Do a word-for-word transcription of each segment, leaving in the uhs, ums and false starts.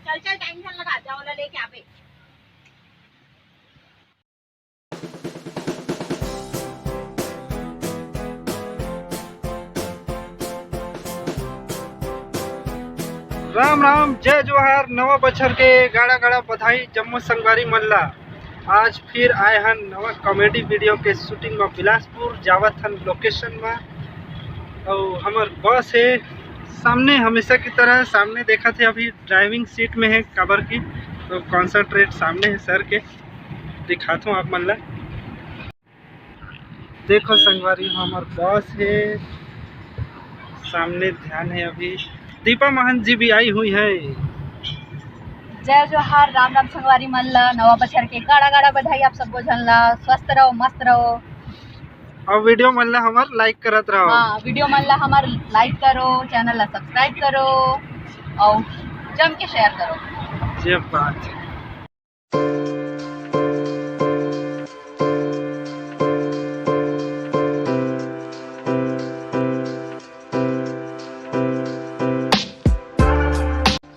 चल चल, टेंशन लगा, जा ओला लेके आबे। राम राम, जय जोहार, नवा बछर के गाड़ा गाड़ा बधाई जम्मो संगवारी मन ला। आज फिर आए हन नवा कॉमेडी वीडियो के शूटिंग में बिलासपुर, जावत हन लोकेशन में। अउ हमर बॉस हे सामने, हमेशा की तरह सामने देखत हे, अभी ड्राइविंग सीट में हे, काबर की तो कॉन्सेंट्रेट सामने हे सर के। दिखाथों आप मन ला। देखो संगवारी, हमर बॉस हे, सामने ध्यान हे। अभी दीपा महंत जी भी आई हुई है। जय जोहार, राम राम संगवारी मन ला, नवा बछर के गाड़ा गाड़ा बधाई आप सबो झन ला। स्वस्थ रहो, मस्त रहो। और वीडियो मन ला हमर लाइक करत रहो। हाँ, वीडियो मन ला हमर लाइक करो, चैनल ला सब्सक्राइब करो और जम के शेयर करो। ये बात।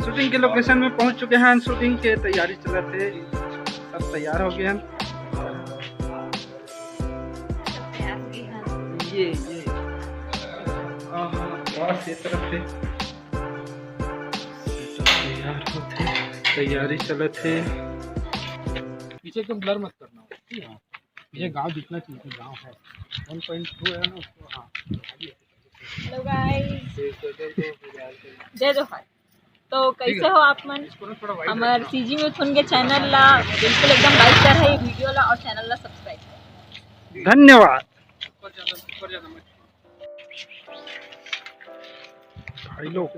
शूटिंग के लोकेशन में पहुंच चुके हैं, शूटिंग के तैयारी चलत हे, सब तैयार हो गए हैं। ये, ये। आहा, बस ये तरफ हे। तैयार होत हे, तैयारी चलत हे। पीछे एकदम ब्लर मत करना, ठीक है? ये गांव दिखना चाहिए कि गांव है। वन पॉइंट टू है ना, उसको, हाँ। हेलो गाइस, जय जोहार। तो कैसे हो आप मन? हमर सीजी मिथुन के चैनल ला बिल्कुल एकदम लाइक कर है, वीडियो ला और चैनल ला सब्सक्राइब कर। धन्यवाद। भाई लोग।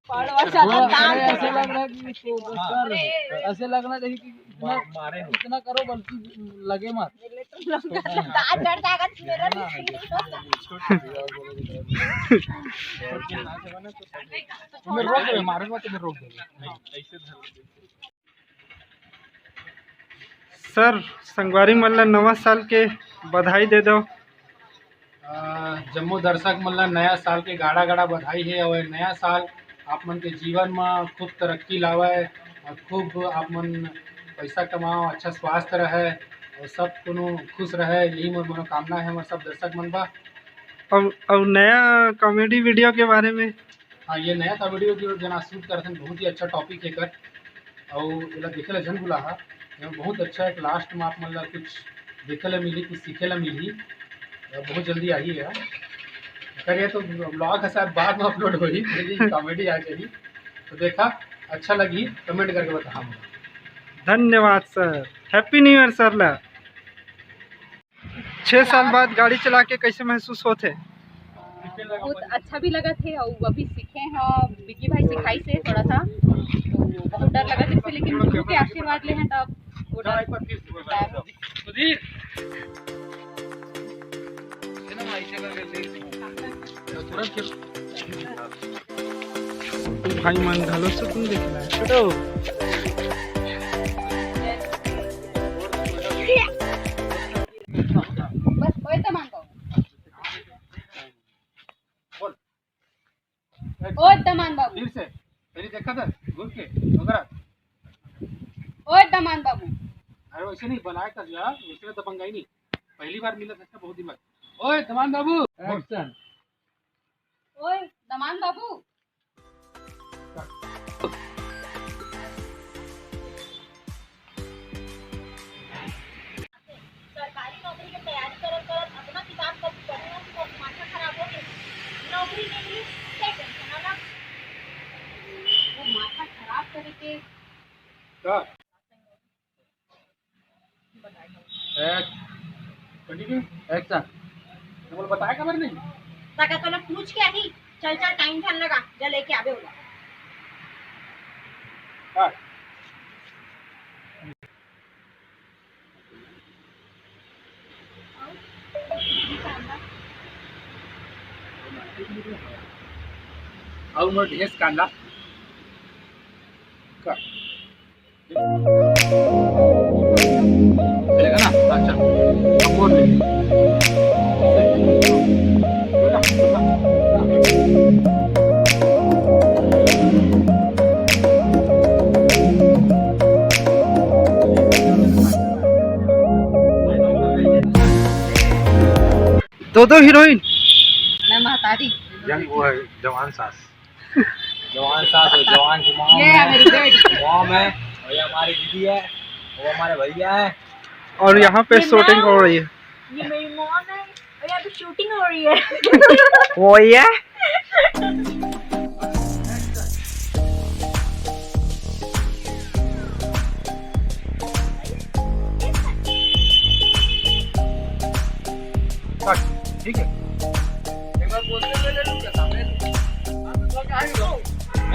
पड़वा साला दांत ऐसे लग रहा है कि तो बस कर, ऐसे लगना चाहिए कि इतना, इतना करो बल्कि लगे मत। दांत झड़ जाएगा मेरा। तुम्हें रोक दे, मारे मत, तुम्हें रोक दे। सर, संगवारी मन ला नवा साल के बधाई दे दो। अ, जम्मो दर्शक मन ला नया साल के गाड़ा गाड़ा बधाई हे। और नया साल आप मन के जीवन म खूब तरक्की लावय और खूब आप मन पैसा कमाओ, अच्छा स्वास्थ्य रहे और सब कोनो खुश रहे, यही मोर मनोकामना है हमर सब दर्शक मन बा। और, और नया कॉमेडी वीडियो के बारे में? हाँ, ये नया कॉमेडी वीडियो जना शूट करत हन, बहुत ही अच्छा टॉपिक हे एकर। अउ एला देखे ला झन भुलाहा, एमा बहुत अच्छा एक लास्ट में आप मन ला कुछ देखे ला मिलही, कुछ सीखे ला मिलही। अ, बहुत जल्दी आही है। करिए तो ब्लॉग के साथ बाद में अपलोड होही, पहले ही कॉमेडी आ जाही। तो देखा, अच्छा लगी, कमेंट करके बताहा। धन्यवाद sir, happy new year sir ला। छह साल बाद गाड़ी चला के कैसे महसूस होत हे? बहुत अच्छा भी लगत हे और अभी सीखे हैं, विकी भाई सिखाइस हे थोड़ा सा, तो बहुत डर लगत हे, लेकिन गुरु के आशीर्वाद ले हैं तब वो डर। सुधीर, भाई मन घलो सुकून देखना है। छोटो। बस, ओए दमान बाबू। बोल। ओए दमान बाबू। फिर से। पहले देखा था, घूर के, वगैरह। ओए दमान बाबू। अरे वैसे नहीं, बनाया था यार, वैसे तो दबंगाई नहीं। पहली बार मिला था बहुत दिन बाद। ओए दमान बाबू। एक्शन। ओए दमान बाबू। सरकारी नौकरी के तैयारी करत करत अतना किताब कॉपी पढ़े हन कि बस माथा खराब हो गे। नौकरी नहीं मिली, ते टेंशन अलग। वो माथा खराब करे के का? Continue. Action. तो बोल, बताया खबर नहीं। ताका तो लोग पूछ के आही, चल चल, टाइम धन लगा, जा लेके आवे होला। हाँ। अउ मोर ढेस कांदा का। चलेगा ना? अच्छा, अब मोड़ ले। दो दो हीरोइन। मैं महतारी। यंग वो है, जवान सास। जवान सास और जवान की मॉम ये है है। मेरी बेटी। मॉम है, और ये हमारी दीदी है, वो हमारे भैया है। और यहाँ पे ये शूटिंग मैं हो हूँ। रही है। ये मेरी मॉम है, और यहाँ पे शूटिंग हो रही है। वो ये। कट, ठीक है। एक बार बोलते हुए ले लूं क्या? सामने से। आप तो क्या है?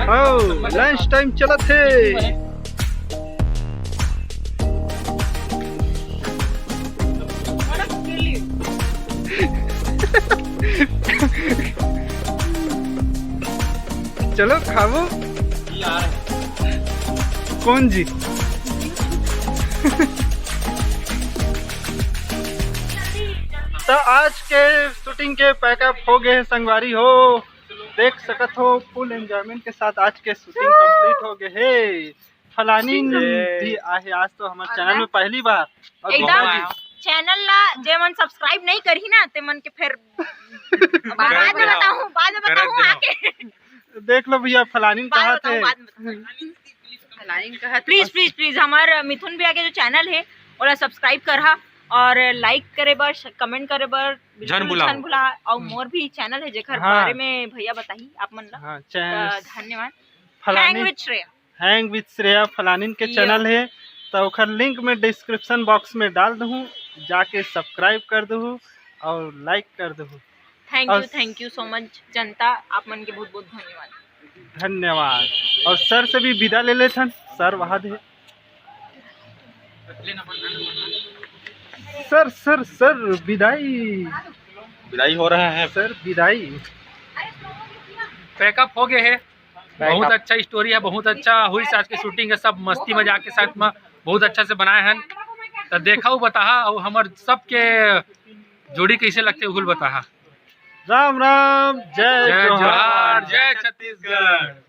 हाँ, लंच टाइम चलत हे। चलो खाबो। कौन जी? तो आज के शूटिंग के पैकअप हो गए हैं संगवारी हो, देख सकत हो फुल एंजॉयमेंट के साथ आज के शूटिंग कंप्लीट हो गए हे। फलानी ये भी आहे आज तो हमारे और चैनल मैं में पहली बार। और एकदम भैया जी। चैनल ला जे मन सब्सक्राइब नहीं करही ना, ते मन के फिर बाद में बताऊं, बाद में बताऊं आके। देख लो भैया, फलानी बाद कहा थे। बाद में बताऊं। फलानी कहा, प्लीज, प्लीज, प्लीज, हमार मिथुन भैया के जो चैनल है, ओला सब्सक्राइब करहा और लाइक करे बर, कमेंट करे बर बिल्कुल झन भुला। झन भुला। और मोर भी चैनल है, जेकर हाँ। बारे में भैया बताही आप मन ला। हाँ, चैनल। तो धन्यवाद। फलानी। Hang with Shreya। Hang with Shreya फलानिन के या। चैनल हे, तो ओखर लिंक में डिस्क्रिप्शन बॉक्स में डाल दूँ, जाके सब्सक्राइब कर दूँ और लाइक कर दूँ। Thank you, और thank you so much जनता, आप मन के बहुत बहुत धन्यवाद। धन्यवाद। और सर से भी विदा ले लेथन, सर वहाँ दे। सर, सर, सर, विदाई। विदाई हो रहा है। सर, विदाई। पैकअप हो गए है। बहुत अच्छा स्टोरी है, बहुत अच्छा हुई आज के शूटिंग है, सब मस्ती मजाक के साथ में बहुत अच्छा से बनाए हैं। तो देखा हूँ बताहा और हमर सबके जोड़ी कैसे लगते उहुल बताहा। राम राम, जय जय जोहार। जोहार, जय छत्तीसगढ़।